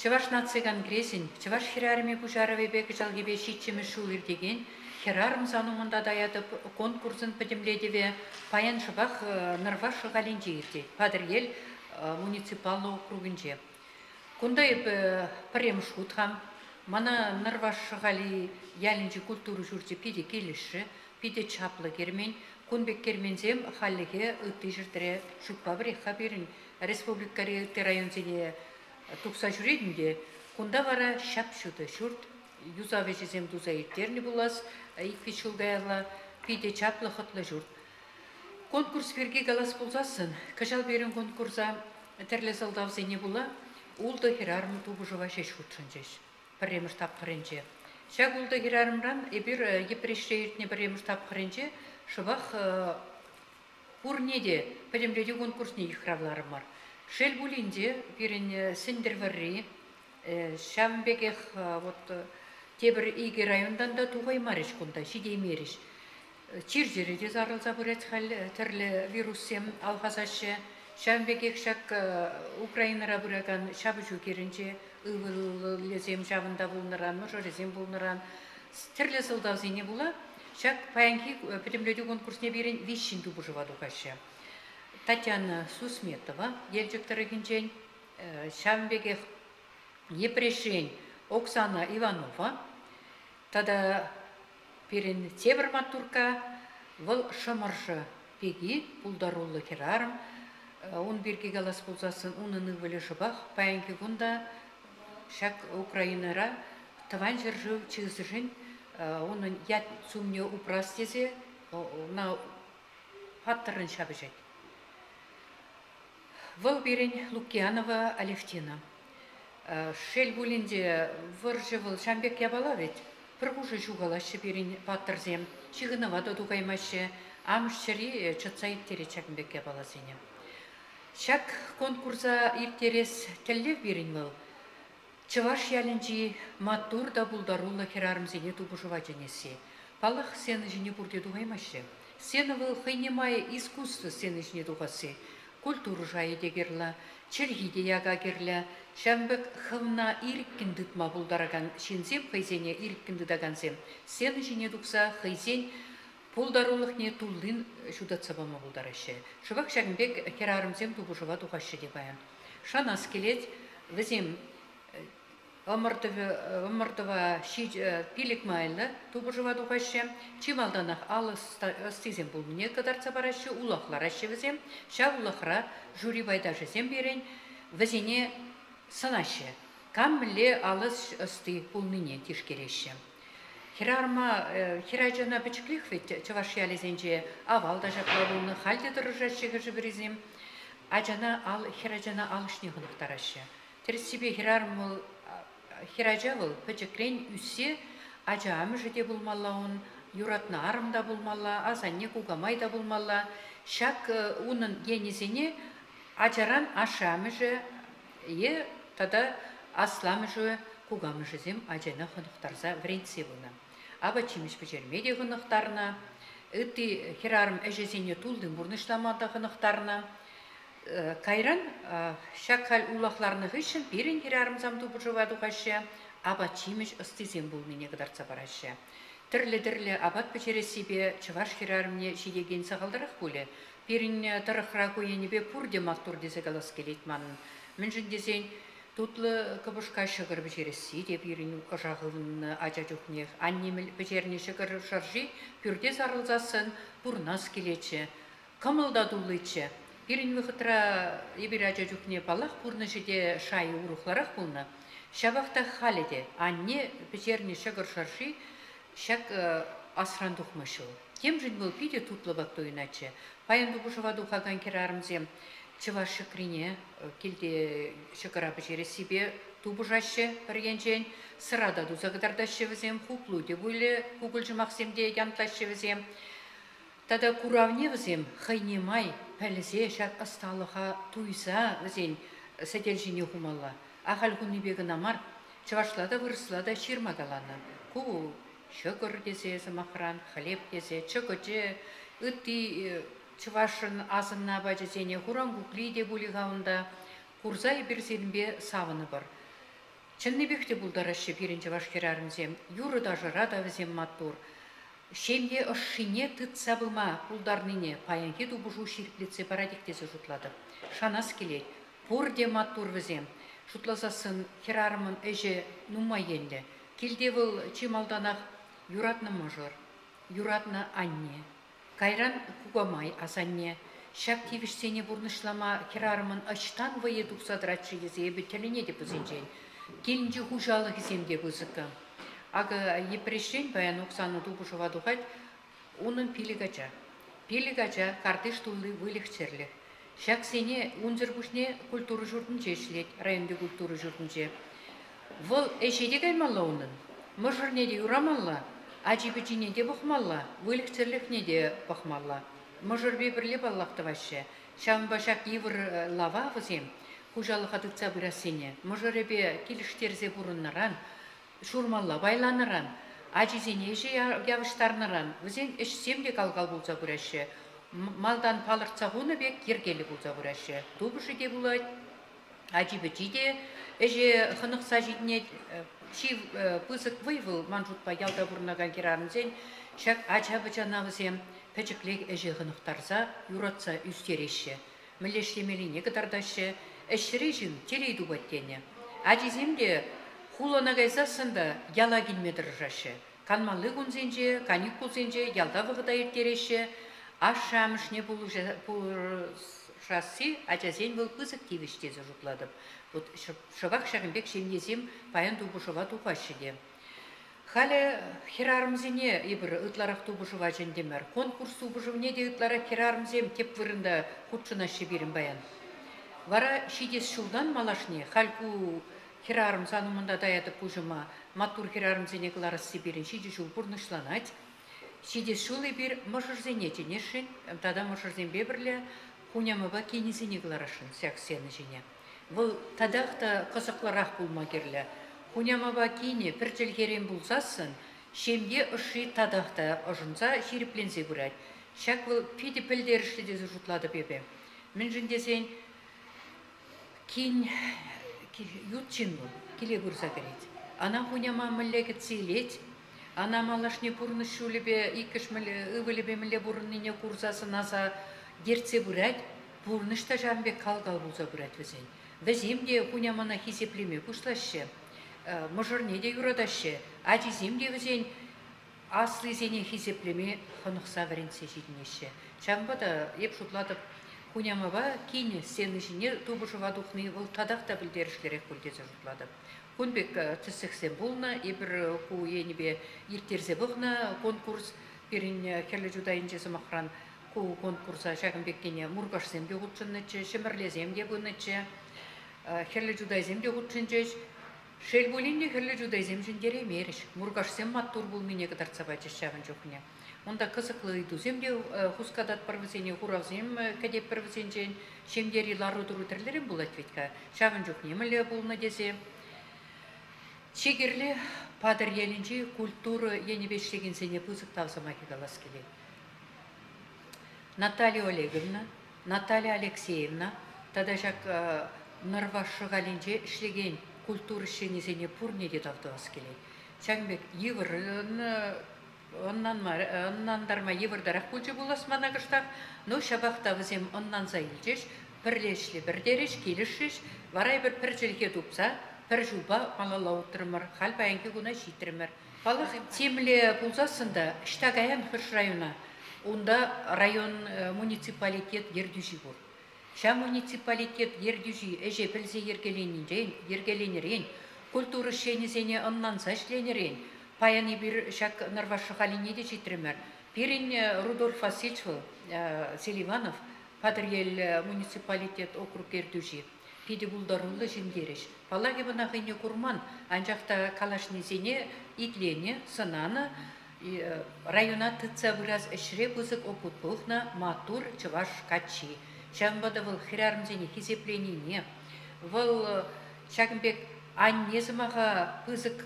Чӑваш наци конгресӗн Чӑваш хӗрарӑмӗ пуҫарӑвӗпе кӑҫалхипе ҫиччӗмӗш ҫул иртекен «Хӗрарӑм сан умӑнта таятӑп» конкурсӑн пӗтӗмлетӗвӗ паян шӑпах Нӑрваш Шӑхалӗнче иртет, Патӑрьел муниципаллӑ округӗнче. Кунта эпӗ пӗрремӗш хут хам. Мана Нӑрваш Шӑхали ялӗнчи культура ҫурчӗ питӗ килӗшрӗ, питӗ чаплӑ кермен. Кун пек керменсем хальлӗхе ытти ҫӗртре ҫукпа пӗрех-ха пирӗн республикӑри ытти районсене тухса ҫӳретӗн те, кунта вара ҫап-ҫутӑ ҫурт, юсав ӗҫӗсем туса ирттернӗ пулас ик-виҫ ҫул каялла. Питӗ чаплӑ, хӑтлӑ ҫурт. Конкурс пирки калас пулсассӑн, кӑҫал пирӗн конкурса тӗрлӗ сӑлтавсене пула ултӑ хӗрарӑм тупӑшӑва ҫеҫ хутшӑнчӗҫ пӗрремӗш тапхӑрӗнче. Ҫак ултӑ хӗрарӑмран эпир Йӗпреҫре иртнӗ пӗрремӗш тапхӑрӗнче шӑпах пурне те пӗтӗмлетӳ конкурсне йыхравларӑмӑр. Шел пулин те, пирӗн Сӗнтӗрвӑрри ҫавӑн пекех вот тепӗр икӗ районтан та тухаймарӗҫ кунта, ҫитеймерӗҫ. Чир-чӗрӗ те сарӑлса пырать халь, тӗрлӗ вируссем алхасаҫҫӗ. Ҫавӑн пекех ҫак Украинӑра пыракан ҫапӑҫу хирӗнче ывӑлӗсем ҫавӑнта пулнӑран, мӑшӑрӗсем пулнӑран тӗрлӗ сӑлтавсене пула ҫак паянхи пӗтӗмлетӳ конкурсне пирӗн виҫҫӗн тупӑшӑва тухаҫҫӗ. Татьяна Сусметова Елчӗк тӑрӑхӗнчен, ҫавӑн пекех Йӗпреҫрен Оксана Иванова тата пирӗн тепӗр маттуркка, вӑл Шӑмӑршӑ пики, пултаруллӑ хӗрарӑм. Ун пирки калас пулсассӑн унӑн ывӑлӗ шӑпах паянхи кун та ҫак Украинӑра Тӑван ҫӗршыв чысӗшӗн унӑн ят-сумне упрас тесе ӑна паттӑррӑн ҫапӑҫать. Вӑл пирӗн Лукианова Алевтина. Шел пулин те, вӑрҫӑ вӑл ҫам пек япала вӗт. Пӗр хушӑ ҫухалаҫҫӗ пирӗн паттӑрсем, ҫыхӑнӑва та тухаймаҫҫӗ. Амӑш чӗри чӑтса ирттерет ҫакӑн пек япаласене. Ҫак конкурса ирттерес тӗллев пирӗн вӑл чӑваш ялӗнчи маттур та пултаруллӑ хӗрарӑмсене тупӑшӑва чӗнесси. Паллах, сцена ҫине пурте тухаймаҫҫӗ. Сцена вӑл хӑйне май искусство сцени ҫине тухасси. Культура шайӗ те кирлӗ, чӗлхи те яка кирлӗ. Ҫавӑн пек хӑвна ирӗккӗн тытма пултаракан ҫынсем, хӑйсене ирӗккӗн тытакансем сцена ҫине тухса хӑйсен пултарулӑхне туллин ҫутатса пама пултараҫҫӗ. Шӑпах ҫакӑн пек хӗрарӑмсем тупӑшӑва тухаҫҫӗ те паян. Шанас килет, вӗсем ӑмӑртӑва пилӗк майлӑ тупӑшӑва тухаҫҫӗ. Чи малтанах ал ӑстисем пулнине кӑтартса параҫҫӗ, улах лараҫҫӗ вӗсем. Ҫав улахра жюри пайташӗсем пирӗн вӗсене сӑнаҫҫӗ, кам мӗнле ал ӑсти пулнине тишкереҫҫӗ. Хӗрарӑма, хӗрачана пӗчӗклех вӗт чӑваш ялӗсенче авал та ҫапла пулнӑ, халь те тӑрӑшаҫҫӗ хӑшӗ-пӗрисем. Ачана ал, хӗрачана ал ӗҫне хӑнӑхтараҫҫӗ. Тӗрӗссипе хӗрарӑм вӑл, хӗрача вӑл пӗчӗкрен ӳссе ача амӑшӗ те пулмалла ун, юратнӑ арӑм та пулмалла, асанне, кукамай та пулмалла. Ҫак унӑн енӗсене ачаран ашшӗ-амӑшӗ е тата асламӑшӗ, кукамӑшӗсем ачана хӑнӑхтарса вӗрентсе пынӑ. Апат-ҫимӗҫ пӗҫерме те хӑнӑхтарнӑ, ытти хӗрарӑм ӗҫӗсене туллин пурнӑҫлама та хӑнӑхтарнӑ. Кайран ҫак халь улах ларнӑ хыҫҫӑн пирӗн хӗрарӑмсем тупӑшӑва тухаҫҫӗ, апат-ҫимӗҫ ӑстисем пулнине кӑтартса параҫҫӗ. Тӗрлӗ-тӗрлӗ апат пӗҫерессипе чӑваш хӗрарӑмне ҫитекен сахалтарах пулӗ. Пирӗн тӑрӑхра ку енӗпе пурте маттур тесе калас килет манӑн. Мӗншӗн тесен тутлӑ кӑпӑшка ҫӑкӑр пӗҫересси те пирӗн ӑша хывӑннӑ ача чухнех. Анне пӗҫернӗ ҫӑкӑр шӑрши пӳрте сарӑлсассӑн пурӑнас килетчӗ. Кӑмӑл та тулличчӗ. Пирӗн вӑхӑтра эпир ача чухне, паллах, пурнӑҫӗ те шайӗ урӑхларах пулнӑ. Ҫапах та халӗ те анне пӗҫернӗ ҫӑкӑр шӑрши ҫак асран тухмасть вӑл. Темшӗн вӑл питӗ тутлӑ пек туйӑнатчӗ. Паян тупӑшӑва тухакан хӗрарӑмсем чӑваш ҫӑкрине килте ҫӑкӑра пӗҫерессипе тупӑшаҫҫӗ пӗр енчен, сӑра та туса кӑтартаҫҫӗ вӗсем, хуплу те пулӗ, кукӑль-ҫӑмахсем те янтлаҫҫӗ вӗсем. Тата куравне вӗсем хӑйне май пӗлсе ҫак ӑсталӑха туйса вӗсен сӗтел ҫине хумалла. Ахаль хунипе кӑна мар, чӑвашла та вырӑсла та ҫырма каланӑ. Ку ҫӑкӑр тесе, сӑмахран, хлеб тесе, чӑкӑчӗ, ытти чӑвашӑн асӑннӑ апачӗсене хуран кукли те пулӗ-ха унта. Курса эпир сирӗнпе савӑнӑпӑр. Чӑннипех те пултараҫҫӗ пирӗн чӑваш хӗрарӑмсем. Юрӑ-ташӑра та вӗсем маттур. Ҫемье ӑшшине тытса пыма пултарнине паянхи тупӑшу ҫирӗплетсе паратех тесе шутлатӑп. Шанас килет, пурте маттур вӗсем. Шутласассӑн хӗрарӑмӑн ӗҫӗ нумай енлӗ. Килте вӑл чи малтанах юратнӑ мӑшӑр, юратнӑ анне, Кайран кукамай, асанне ҫак тивӗҫсене пурнӑҫлама хӗрарӑмӑн ӑҫтан вӑйӗ тухса тӑрать-ши тесе эпӗ тӗлӗнетӗп вӗсенчен. Килӗнчи хуҫалӑхӗсем те пысӑккӑ. Акӑ Йӗпреҫрен паян Оксана тупӑшӑва тухать, унӑн пилӗк ача. Пилӗк ача картиш тулли выльӑх-чӗрлӗх. Ҫаксене унсӑр пуҫне культура ҫуртӗнче ӗҫлет, районти культура ҫуртӗнче. Вӑл ӗҫе те каймалла унӑн, мӑшӑрне те юрамалла, ачи-пӑчине те пӑхмалла, выльӑх-чӗрлӗхне те пӑхмалла. Мӑшӑрпе пӗрле паллах тӑваҫҫӗ. Ҫавӑнпа ҫак йывӑр лава вӗсем хуҫалӑха тытса пырассине мӑшӑрӗпе килӗштерсе пурӑннӑран, ҫурмалла пайланӑран, ачисене ӗҫе явӑҫтарнӑран вӗсен ӗҫсем те кал-кал пулса пыраҫҫӗ. Малтан палӑртса хунӑ пек йӗркеллӗ пулса пыраҫҫӗ. Тупӑшӗ те пулать, ачи-пӑчи те ӗҫе хӑнӑхса ҫитӗнет. Чи пысӑк вӑй вӑл, ман шутпа, ялта пурӑнакан хӗрарӑмсен ҫак ача-пӑчана вӗсем пӗчӗклех ӗҫе хӑнӑхтарса, юратса ӳстереҫҫӗ. Мӗнле ӗҫлемеллине кӑтартаҫҫӗ. Ӗҫре ҫын телей тупать тенӗ. Ачисем те хулана кайсассӑн та яла килме тӑрӑшаҫҫӗ. Канмалли кунсенче, каникулсенче ялта вӑхӑта ирттереҫҫӗ. Ашшӗ-амӑшне пулӑшасси ачасен вӑл пысӑк тивӗҫ тесе шутлатӑп. Вот шӑпах ҫакӑн пек ҫемьесем паян тупӑшӑва тухаҫҫӗ те. Халӗ хӗрарӑмсене эпир ытларах тупӑшӑва чӗнтӗмӗр. Конкурс тупӑшӑвне те ытларах хӗрарӑмсем тӗп вырӑнта хутшӑнаҫҫӗ пирӗн паян. Вара ҫитес ҫултан малашне халь ку хӗрарӑм сан умӑнта таятӑп пуҫӑма, маттур хӗрарӑмсене кӑларасси пирӗн ҫичӗ ҫул пурнӑҫланать. Ҫитес ҫул эпир мӑшӑрсене чӗнесшӗн тата мӑшӑрсемпе пӗрле хунямапа кинӗсене кӑларасшӑн ҫак сцена ҫине. Вӑл татах та кӑсӑклӑрах пулма кирлӗ. Хунямапа кинӗ пӗр чӗлхерен пулсассӑн ҫемье ӑшши татах та ӑшӑнса ҫирӗпленсе пырать. Ҫак вӑл питӗ пӗлтерӗшлӗ тесе шутлатӑп эпӗ. Мӗншӗн тесен Кин ют ҫын вӑл, киле пырса кӗрет. Ӑна хуняма мӗнле кӗтсе илет, ӑна малашне пурнӑҫ ҫулӗпе иккӗш ывӑлӗпе мӗнле пурӑннине курса сӑнаса ертсе пырать, пурнӑҫ та ҫавӑн пек кал-кал пулса пырать вӗсен. Вӗсем те хунямана хисеплеме пуҫлаҫҫӗ, мӑшӑрне те юратаҫҫӗ, ачисем те вӗсен аслисене хисеплеме хӑнӑхса вӗрентсе ҫитӗнеҫҫӗ. Ҫавӑнпа та эп шутлатӑп, хунямапа кинӗ сцена ҫине тупӑшӑва тухни вӑл татах та пӗлтерӗшлӗрех пуль тесе шутлатӑп. Кун пек тӗслӗхсем пулнӑ. Эпир ку енӗпе ирттерсе пӑхнӑ конкурс. Пирӗн Хӗрлӗ Чутайӗнче, сӑмахран, ку конкурса ҫакӑн пеккине Муркашсем те хутшӑннӑччӗ, Ҫӗмӗрлесем те пынӑччӗ, Хӗрлӗ Чутайсем те хутшӑнчӗҫ. Шел пулин те, Хӗрлӗ Чутайсем ҫӗнтереймерӗҫ. Муркашсем маттур пулнине кӑтартса пачӗҫ ҫавӑн чухне. Унта кӑсӑклӑ ыйтусем те хускататпӑр вӗсене, хуравсем кӗтетпӗр вӗсенчен. Ҫемьери лару-тӑру тӗрлӗрен пулать вӗт-ха. Ҫавӑн чухне мӗнле пулнӑ тесе. Чи кирли Патӑрьелӗнчи культура енӗпе ӗҫлекенсене пысӑк тав сӑмахӗ калас килет. Наталья Олеговна, Наталья Алексеевна тата ҫак Нӑрваш Шӑхалӗнче ӗҫлекен культура ӗҫченӗсене пурне те тав тӑвас килет. Ҫакӑн пек йывӑр ӑнлантарма йывӑртарах пулчӗ пулас мана кӑштах, но ҫапах та вӗсем ӑнланса илчӗҫ, пӗрле ӗҫлӗпӗр терӗҫ, килӗшрӗҫ. Вара эпир пӗр чӗлхе тупса пӗр ҫулпа малалла утрӑмӑр, халь паянхи куна ҫитрӗмӗр. Паллах, темле пулсассӑн та ӑҫта каян хӑш района, унта район муниципалитет ертӳҫи пур. Ҫав муниципалитет ертӳҫи ӗҫе пӗлсе йӗркеленинчен, йӗркеленӗрен, культура ӗҫченӗсене ӑнланса ӗҫленӗрен паян эпир ҫак Нӑрваш Шӑхалине те ҫитрӗмӗр. Пирӗн Рудольф Васильевич вӑл, Селиванов, Патӑрьел муниципалитет округ ертӳҫи. Питӗ пултаруллӑ ҫын терӗҫ. Паллах, эп ӑна хӑйне курман, анчах та калаҫнисене итленӗ, сӑнанӑ. Района тытса пырас ӗҫре пысӑк опыт пухнӑ маттур чӑваш каччи. Ҫавӑнпа та вӑл хӗрарӑмсене хисепленине, вӑл ҫакӑн пек анне сӑмаха пысӑк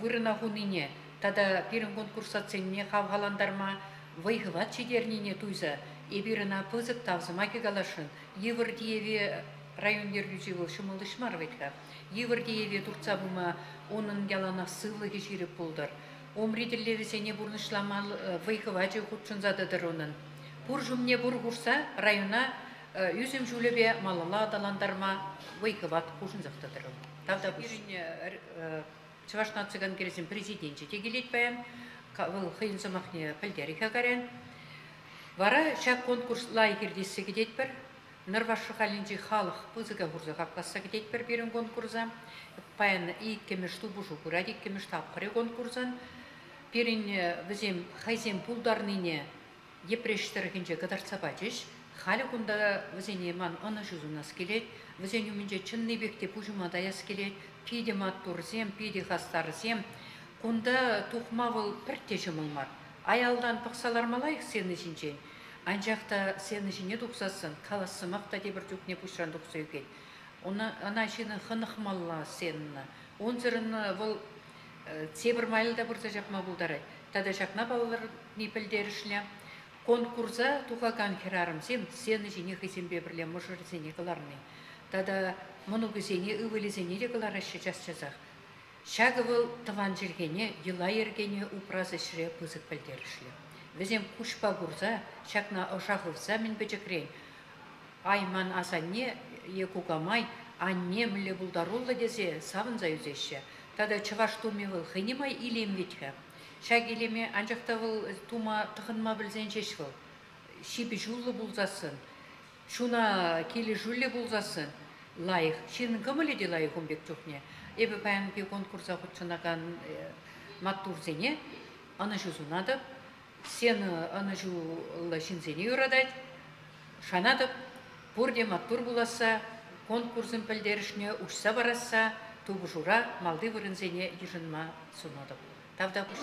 вырӑна хунине тата пирӗн конкурсантсене хавхалантарма вӑй-хӑват ҫитернине туйса эпир ӑна пысӑк тав сӑмахӗ каласшӑн, йывӑр тиеве. Район ертӳҫи вӑл ҫӑмӑл ӗҫ мар вӗт-ха. Йывӑр тиеве туртса пыма унӑн яланах сывлӑхӗ ҫирӗп пултӑр. Умри тӗллевӗсене пурнӑҫлама вӑй-хӑвачӗ хутшӑнса тӑтӑр унӑн. Пур ҫумне пур хушса района ӳсӗм ҫулӗпе малалла аталантарма вӑй-хӑват хушӑнсах тӑтӑр. Тавтапуҫ. Пирӗн Чӑваш наци конгресӗн президенчӗ те килет паян. Вӑл хӑйӗн сӑмахне пӗлтерӗ-ха кайран. Вара ҫак конкурс лайӑх иртессе кӗтетпӗр. Нӑрваш Шӑхалӗнчи халӑх пысӑка хурса хакласса кӗтетпӗр пирӗн конкурса. Паян иккӗмӗш тупӑшу пырать, иккӗмӗш тапхӑрӗ конкурсӑн. Пирӗн вӗсем хӑйсем пултарнине Йӗпреҫ тӑрӑхӗнче кӑтартса пачӗҫ. Халӗ кунта вӗсене ман ӑнӑҫу сунас килет. Вӗсен умӗнче чӑннипех те пуҫӑма таяс килет. Питӗ маттурсем, питӗ хастарсем. Кунта тухма вӑл пӗртте ҫӑмӑл мар. Аялтан пӑхса ларма лайӑх сцена ҫинчен. Анчах та сцена ҫине тухсассӑн калас сӑмах та тепӗр чухне пуҫран тухса ӳкет. Ӑна ҫынӑн хӑнӑхмалла сценӑна. Унсӑрӑн вӑл тепӗр майлӑ та пырса ҫапма пултарать. Тата ҫакна палӑртни пӗлтерӗшлӗ. Конкурса тухакан хӗрарӑмсем сцена ҫине хӑйсемпе пӗрле мӑшӑрӗсене кӑларни тата мӑнукӗсене, ывӑлӗсене те кӑлараҫҫӗ час-часах. Ҫакӑ вӑл тӑван чӗлхене, йӑла-йӗркене упрас ӗҫре пысӑк пӗлтерӗшлӗ. Вӗсем куҫпа курса, ҫакна ӑша хывса мӗн пӗчӗкрен Ай, ман асанне е кукамай, анне мӗнле пултаруллӑ тесе савӑнса ӳсеҫҫӗ. Тата чӑваш тумӗ вӑл хӑйне май илем вӗт-ха. Ҫак илеме анчах та вӑл тума тӑхӑнма пӗлсен ҫеҫ вӑл. Ҫыпӑҫуллӑ пулсассӑн, чуна килӗшӳллӗ пулсассӑн лайӑх. Ҫыннӑн кӑмӑлӗ те лайӑх ун пек чухне. Эпӗ паянхи конкурса хутшӑнакан маттурсене ӑнӑҫу сунатӑп. Сцена ӑнӑҫуллӑ ҫынсене юратать. Шанатӑп, пурте маттур пуласса, конкурсӑн пӗлтерӗшне уҫса парасса, тупӑшура малти вырӑнсене йышӑнма сунатӑп. Тавтапуҫ.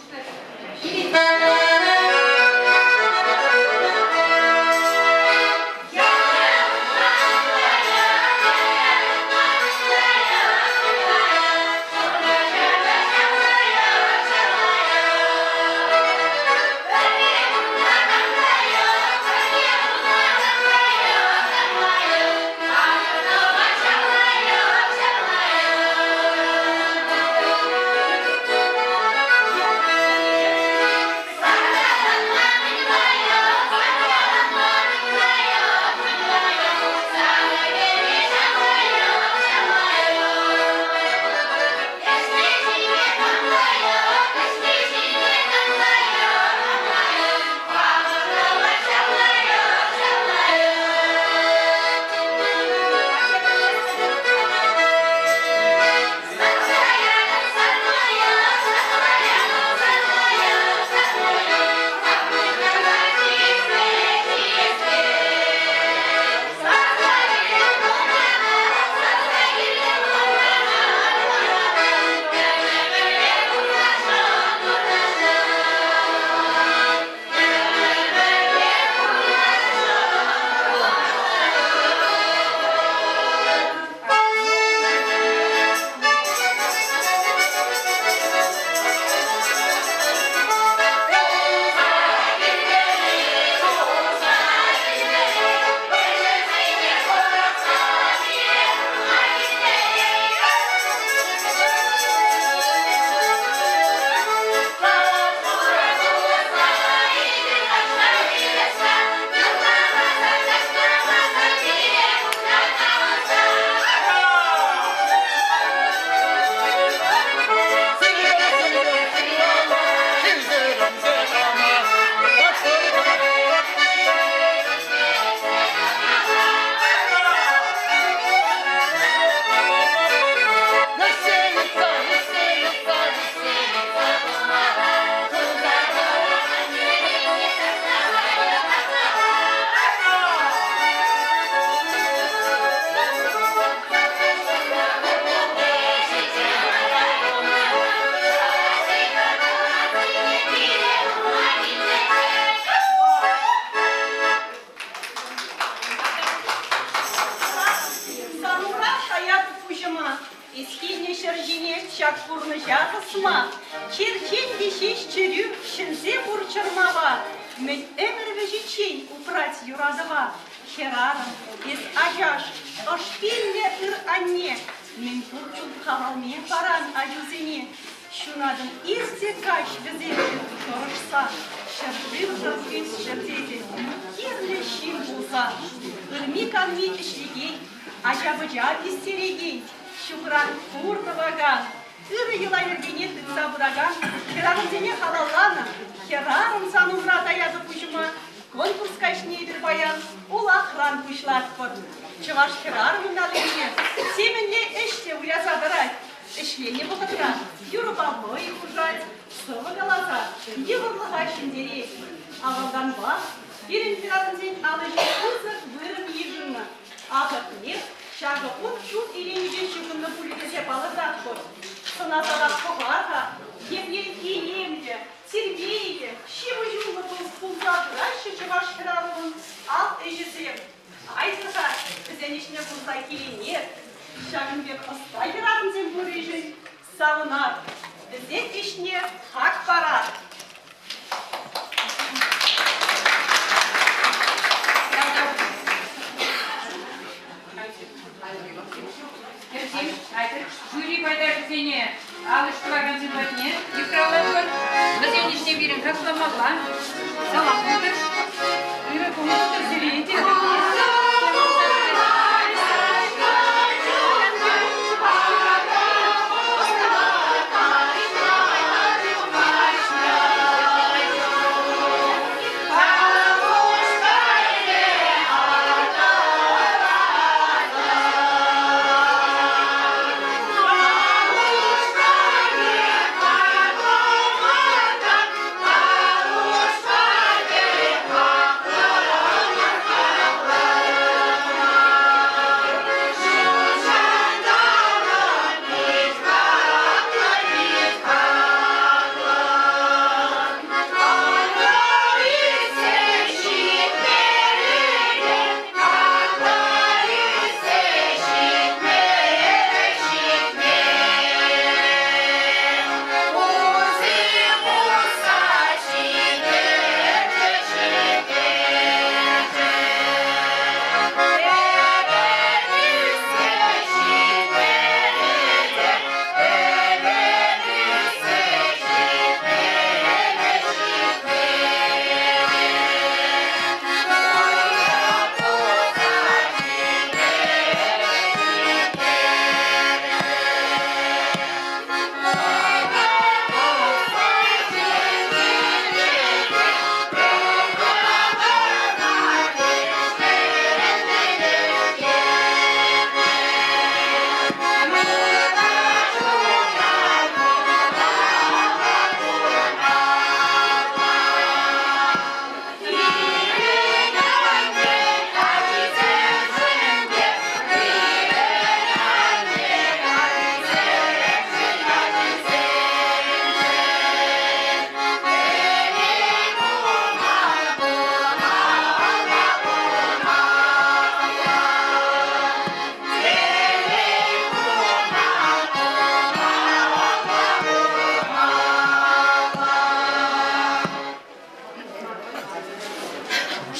Санура шаятӑп пуҫӑма, Исхинӗ ҫӗр ҫине ҫак пурнӑҫа тӑсма, черчен те ҫеҫ чӗрӳ ҫӗнсе пур чӑрмава, мӗн ӗмӗр вӗҫиччен упрать юратӑва. Хӗрарӑм, эс ачаш, ӑш пиллӗ ыр анне, мӗн пур чул хавалне паран ачусене. Ҫунатӑн ир те каҫ вӗсемшӗн тӑрӑшса, ҫӗршывшӑн ӳсчӗр тесен, кирлӗ ҫын пулса, ырми-канми ӗҫлекен, ача-пӑча ӳстерекен, ҫукран хур тӑвакан, ырӑ йӑла-йӗркене тытса пыракан хӗрарӑмсене халалланӑ «Хӗрарӑм сан умра таятӑп пуҫӑма» конкурс каҫне эпир паян улахран пуҫлатпӑр. Чӑваш хӗрарӑмӗн аллинче темӗнле ӗҫ те выляса тӑрать. Ӗҫленӗ вӑхӑтра юрӑпа вӑй хушать, сӑвӑ каласа йывӑрлӑха ҫӗнтерет. Авалтанпах пирӗн хӗрарӑмсен ал ӗҫӗ пысӑк вырӑн йышӑннӑ. Ахӑртнех, ҫакӑ ун чун илемӗпе ҫыхӑннӑ пулӗ тесе палӑртатпӑр. Сӑнасарах пӑхар-ха, епле илемлӗ, тирпейлӗ, ҫыпӑҫуллӑ пулса пыраҫҫӗ чӑваш хӗрарӑмӗн ал ӗҫӗсем. Айтӑр-ха, вӗсен ӗҫне курса киленер. Ҫакӑн пек ӑста хӗрарӑмсем пурришӗн савӑнар, вӗсен ӗҫне хак парар. Хӗрсем, айтӑр, жюри пайташӗсене ал ӗҫ тӑвакансем патне йыхравлатпӑр. Вӗсен ӗҫне пирӗн хакламалла. Салам пултӑр. Ырӑ кун пултӑр сире те.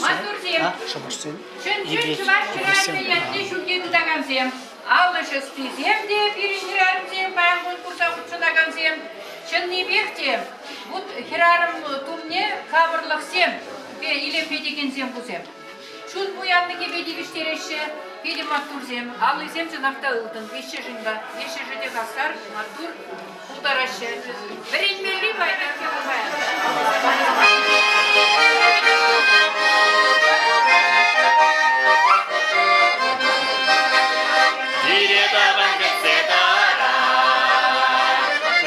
Маттурсем, Шӑмӑшсем, чӑн-чӑн чӑваш хӗрарӑмӗ ятне ҫӳлте тытакансем, ал ӗҫ ӑстисем те пирӗн хӗрарӑмсем паян конкурса хутшӑнакансем, чӑннипех те вут хӗрарӑм тумне капӑрлӑхсем илемлетекенсем кусем. Чун пуянлӑхӗпе тивӗҫтереҫҫӗ питӗ маттурсем, аллисем чӑнах та ылтӑн, виҫҫӗшӗн та, виҫҫӗшӗ те хастар, маттур пултараҫҫӗ. Вӗренмелли пайтах те пур паян. Пире тӑван кӗтсе тӑрать,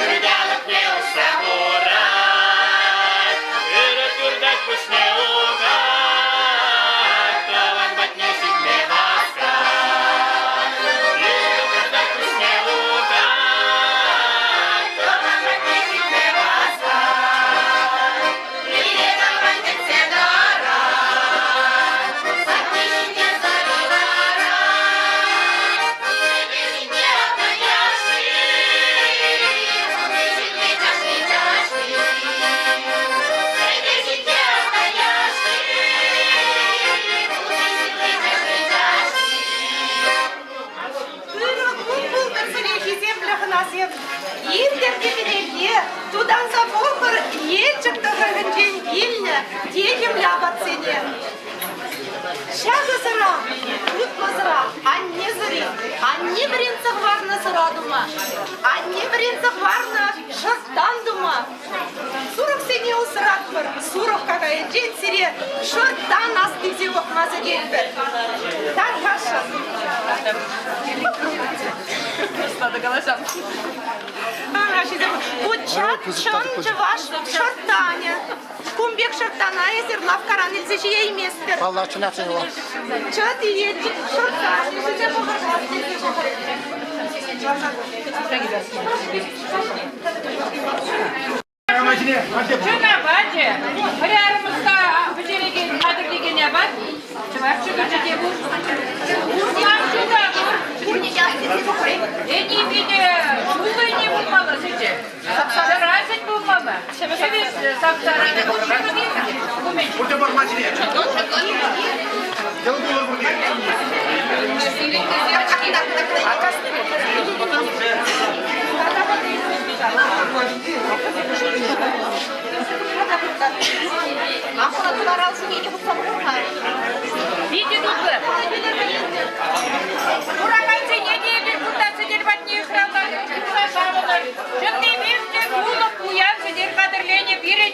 Ырталӑкне уҫса хурать, Ырӑ туртать пуҫне ухать, Тӑван патне ҫитме васкать. Ырӑ туртать пуҫне ухать, Тӑван патне ҫитме васкать. Пире тӑван кӗтсе тӑрать, Сакки ҫинче сӑри ларать, Сӗтел ҫинче автан яшки, Сӗтел ҫинче чашки-чашки. Сӗтел ҫинче автан техӗмлӗ апатсене. Ҫакӑ сӑра, тутлӑ сӑра, анне сӑри. Анне вӗрентсе хӑварнӑ сӑра тума. Анне вӗрентсе хӑварнӑ шӑрттан тума. Сурӑхсене усратпӑр. Сурӑх какайӗнчен сире шӑрттан астивсе пӑхма сӗнетпӗр. Тархасшӑн. Ку чӑн чӑваш шӑрттанӗ. Кун пек шӑрттана эсир лавккаран илсе ҫиейместӗр. Паллах, чӑнах вӑл. Чӑт иет шӑрттанӗ ҫисе пӑхӑр, астивсе пӑхӑр. Чӑн апачӗ, хӗрарӑмӑста пӗҫерекен, хатӗрлекен апат чӑваш ҫӑкӑрчӗ те пур. Услам ҫу та пур. Ӗни питӗ ҫуллӑ ӗне пулмалла сӗчӗ. Сӑра сӗт пулмалла. Ҫӗвӗ сап-сарӑ Пурте пӑрма ҫине. Йӑл кулӑр пурте. Питӗ тутлӑ. Куракансене те эпир кунта сӗтел патне йыхравлатӑп. Курса савӑнӑр. Чӑннипех те тулӑх пуян сӗтел хатӗрленӗ пирӗн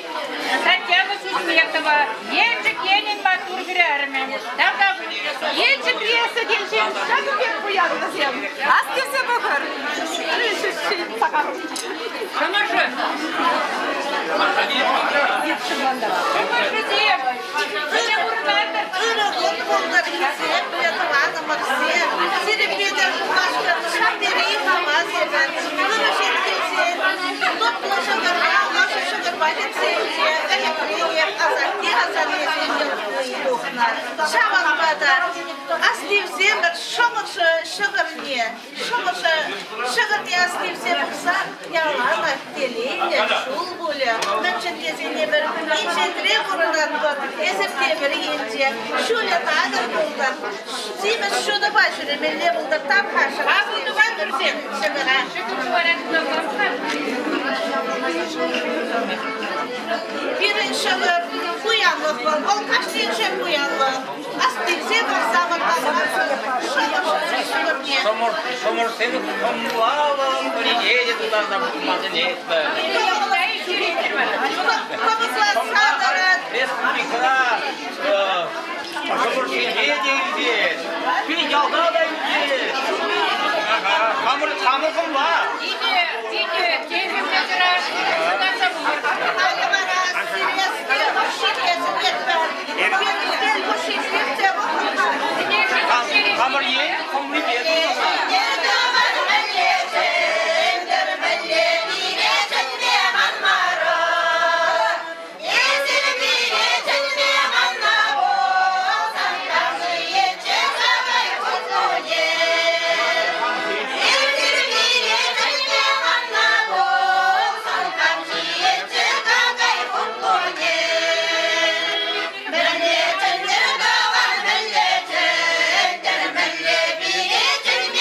Татьяна Сузметова, Елчӗк енӗн маттур хӗрарӑмӗ. Тавтапуҫ. Елчӗкре сӗтелсем ҫакӑн пек пуян вӗсем. Астивсе пӑхӑр. Шӑмӑршӑ. Шӑмӑршӑсем. Мӗнле пурӑнатӑр? Ырӑ кун пултӑр, хисеплӗ тӑванӑмӑрсем. Сирӗнпе те пулмашкӑн ҫав тери хавас эпӗ. Ырӑ ҫын килсен, тутлӑ ҫӑкӑрпа, ӑшӑ ҫӑкӑрпа кӗтсе илсе ӗлӗкренех асатте-асаннесем тухнӑ. Ҫавӑнпа та астивсемӗр шӑмӑршӑ ҫӑкӑрне, шӑмӑршӑ ҫӑкӑрне астивсе пӑхсан яланах телейлӗ ҫул пулӗ. Мӗншӗн тесен эпир инҫетре пурӑнатпӑр, эсир тепӗр енче. Ҫулӗ такӑр пултӑр, симӗс ҫутӑпа ҫӳремелле пултӑр. Тархасшӑн ҫӑкӑра. Пирӗн ҫӑкӑр пуянлӑх вӑл, вӑл кашниншӗн пуянлӑх. Астивсе пӑхса вӑрманпа ҫӑкӑрне. Шӑмӑрсем хӑмлалӑх пӗрине те тутарса пӑхма сӗнетпӗр. Хӑмӑсланса тӑрать. Республикӑра шӑмӑрсене те илтет, пирӗн ялта та илтет. Хамӑр хамӑр хӑмла. Питӗ, питӗ техӗмлӗ сӑра. Тутарса пӑхӑр. Халӗ вара сире сӗтел хушшине сӗнетпӗр. Пирӗн сӗтел хушшинче те пӑхӑр-ха. Хамӑр ен хӑмлипе Мӗнле чӗнтӗр тӑван, мӗнле чӗнтӗр, мӗнле пире чӗнме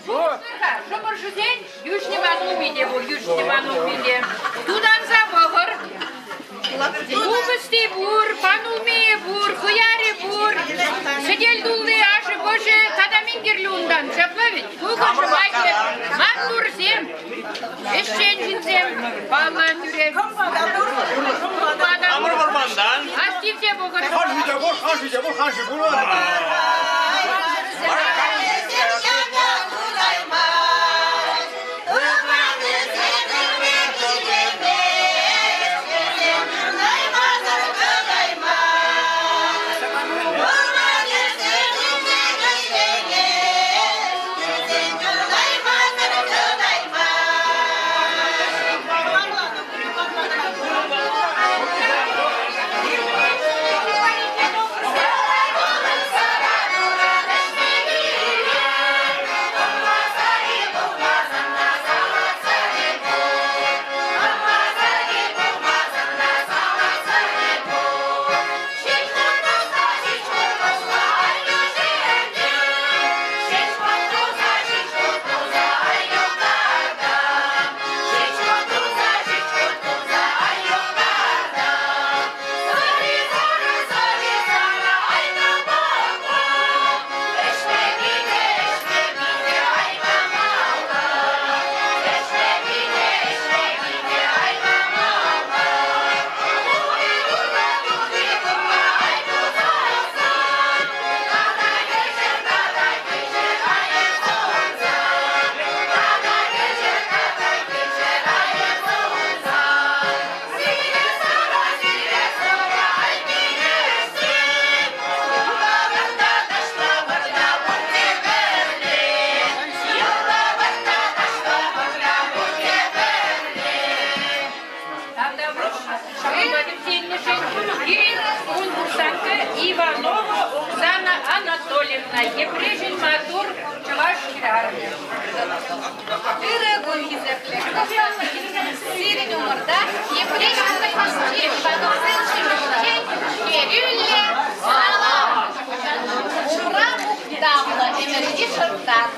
Шухӑшлӑр-ха, шӑмӑршӑсен йӳҫнӗ панулми те пур, йӳҫнӗ панулми те. Тутанса пӑхӑр. Купӑсти пур, панулмийӗ пур, хӑярӗ пур. Сӗтел тулли ашӗ-пӑшӗ тата мӗн кирлӗ унтан, ҫапла вӗт? Кукӑр-шӑмакӗ, маттурсем, ӗҫчен ҫынсем, паллӑ тӳрех. Кӑмпа та Хамӑр пур. вӑрмантан. Астивсе пӑхӑр. Хаши те пур, хаши те пур, хаши пур. Пирӗн конкурсантка Иванова Оксана Анатольевна, Йӗпреҫӗн маттур чӑваш хӗрарӑмӗ. Ырӑ кун хисеплӗ Сирӗн умӑрта Йӗпреҫ районӗнчи Ивановсен ҫемйинчен хӗрӳллӗ салам! Умра мухтавлӑ ӗмӗрхи шӑрттан,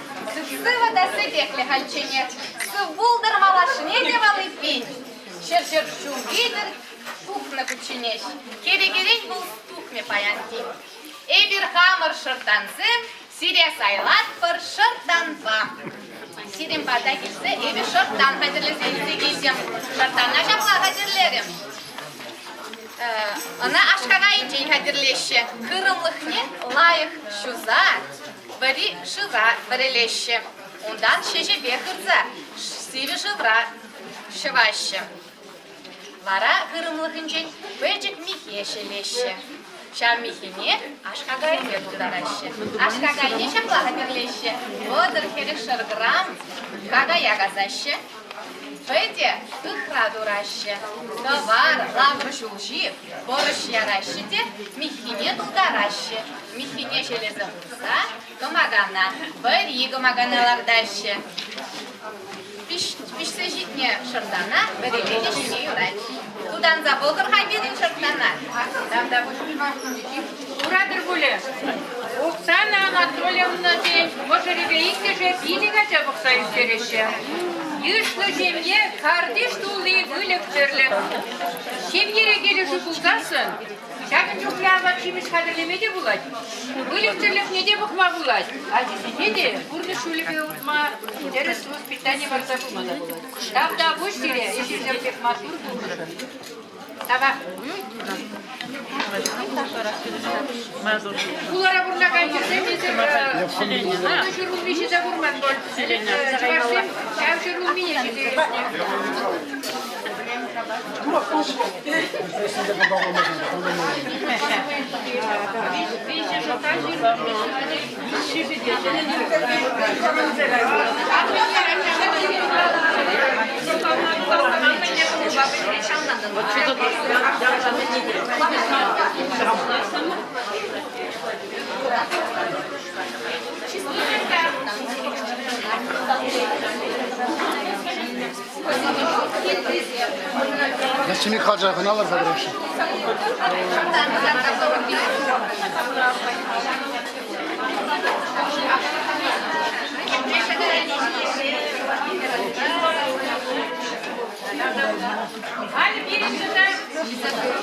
сывӑ та сӗтеклӗ хальчченех. Сыв пултӑр малашне те вал эппин. Ҫӗр-ҫӗр ҫул витӗр тухнӑ кучченеҫ. Кӗрекерен вӑл тухмӗ паян тин. Эпир хамӑр шӑртансем сире сайлатпӑр шӑртанпа. Сирӗн пата килсе эпӗ шӑртан хатӗрлесе илсе килтӗм. Шӑртана ҫапла хатӗрлерӗм. Ӑна аш-какайӗнчен хатӗрлеҫҫӗ. Хырӑмлӑхне лайӑх ҫуса вӗри шывра вӗрелеҫҫӗ. Унтан ҫӗҫӗпе хырса сивӗ шывра ҫӑваҫҫӗ. Вара хырӑмлӑхӗнчен пӗчӗк михе ҫӗлеҫҫӗ. Ҫав михене аш-какайне тултараҫҫӗ. Аш-какайне ҫапла хатӗрлеҫҫӗ. 30-40 грамм какая касаҫҫӗ. Пӗтӗ ыхра тураҫҫӗ. Тӑвар, лавр ҫулҫи, пӑрӑҫ яраҫҫӗ те миххине тултараҫҫӗ. Миххине ҫӗлесе хурса кӑмакана, вӗри кӑмакана лартаҫҫӗ. Пиҫсе ҫитнӗ шӑртана вӗреме те ҫиме юрать. Тутанса пӑхӑр-ха пирӗн шӑртана. Куратӑр пулӗ, Оксана Анатольевна тен, мӑшӑрӗпе иккӗшӗ пилӗк ача пӑхса ӳстереҫҫӗ. Йышлӑ ҫемье картиш тулли выльӑх-чӗрлӗх. Ҫемьере килӗшӳ пулсассӑн Ҫакӑн чухлӗ апат-ҫимӗҫ хатӗрлеме те пулать, выльӑх-чӗрлӗхне те пӑхма пулать, ачисене те пурнӑҫ ҫулӗпе утма, тӗрӗс воспитани парса пыма та пулать. Тавтапуҫ сире, ӗҫӗрсем пек маттур пулнӑшӑн. Тавах. Хулара пурӑнакан хӗрсем эсир вунӑ ҫӗрулми ҫисе курман пуль. Чӑвашсем ҫав ҫӗрулмине ҫисе ӳснӗ. Начальник хача хӑналар хатӗрӗшӗ. Халӗ пирӗн тата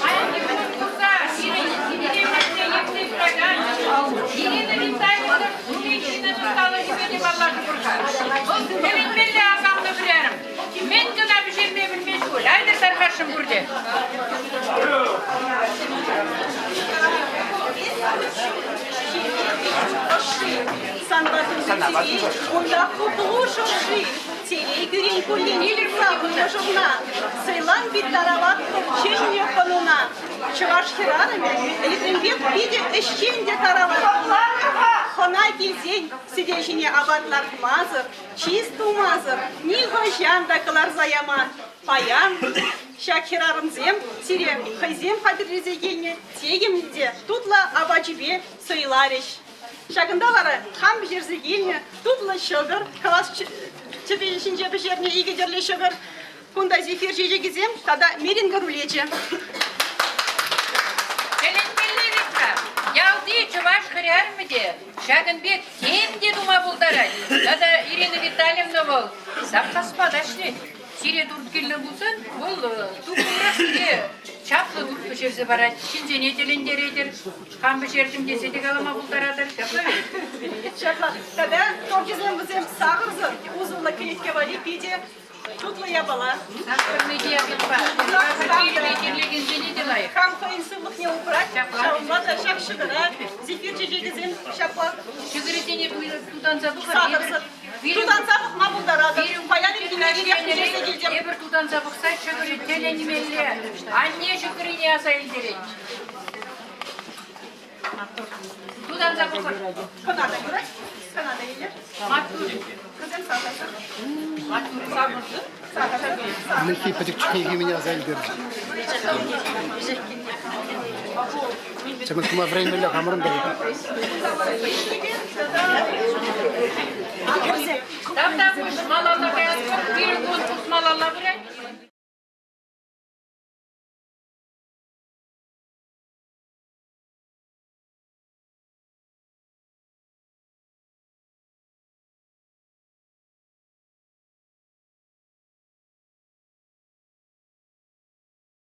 паянхи конкурса пирӗн илемлетсе ертсе пыракан Ирина Витальевна Куликинӑн ӑсталӑхӗпе те паллашӑпӑр-ха. Вӑл тӗлӗнмелле асамлӑ хӗрарӑм. Мӗн кӑна пӗҫерме пӗлмест пуль. Айтӑр тархасшӑн пурте. Санпа тунти унта хуплу шӑрши, телей кӳрен куллен мӑшӑрна, сӑйлан пит тарават чӗннӗ хӑнуна. Чӑваш хӗрарӑмӗ ӗлӗкренпех питӗ ӗҫчен те тарават. Хӑна килсен сӗтел ҫине апат лартмасӑр, чыс тумасӑр нихӑҫан та кӑларса яман. Паян ҫак хӗрарӑмсем сире хӑйсем хатӗрлесе килнӗ техӗмлӗ те тутлӑ апачӗпе сӑйларӗҫ. Ҫакӑнта вара хам пӗҫерсе килнӗ тутлӑ ҫӑкӑр, квас тӗпӗ ҫинче пӗҫернӗ икӗ тӗрлӗ ҫӑкӑр, кунта зефир чечекӗсем тата меренга рулечӗ. Тӗлӗнмелле вӗт-ха, ялти чӑваш хӗрарӑмӗ те ҫакӑн пек тем те тума пултарать. Тата Ирина Витальевна вӑл саппаспа та ӗҫлет. Сире турт кирлӗ пулсан, вӑл туххӑмрах сире чаплӑ турт пӗҫерсе парать, ҫынсене тӗлӗнтеретӗр. Хам пӗҫертӗм тесе те калама пултаратӑр. Ҫапла вӗт? Ҫапла. Тата торчӗсем вӗсем сахӑрсӑр, усӑллӑ кӗлетке валли питӗ тутлӑ япала. Сахӑрни те япӑхпа. Сахӑр чирлекенсене те лайӑх. Хам хӑйӗн сывлӑхне упрать, ҫавӑнпа та ҫак ҫӑкӑра зефир чечекӗсем ҫапла. Ҫӑкӑрӗсене тутанса пӑхӑр. Сахӑрсӑр. Тутанса пӑхма пултаратӑп. Паян ирхине ирех пӗҫерсе килтӗм. Эпир тутанса пӑхса ҫӑкӑрӗ тӗлӗнмелле. Анне ҫӑкӑрне аса илтерет. Тутанса пӑхӑр. Кӑна та юрать. Кӑна та илер. Маттур. Вӗсем сахӑрсӑр. Маттур сахӑрсӑр. Сахӑрсӑр. Ӗлӗкхи пӗчӗк чухнехи мӗне аса илтерчӗ. Чӑмӑр тума вӗренмелле хамӑрӑн та. Тавтапуҫ, мала.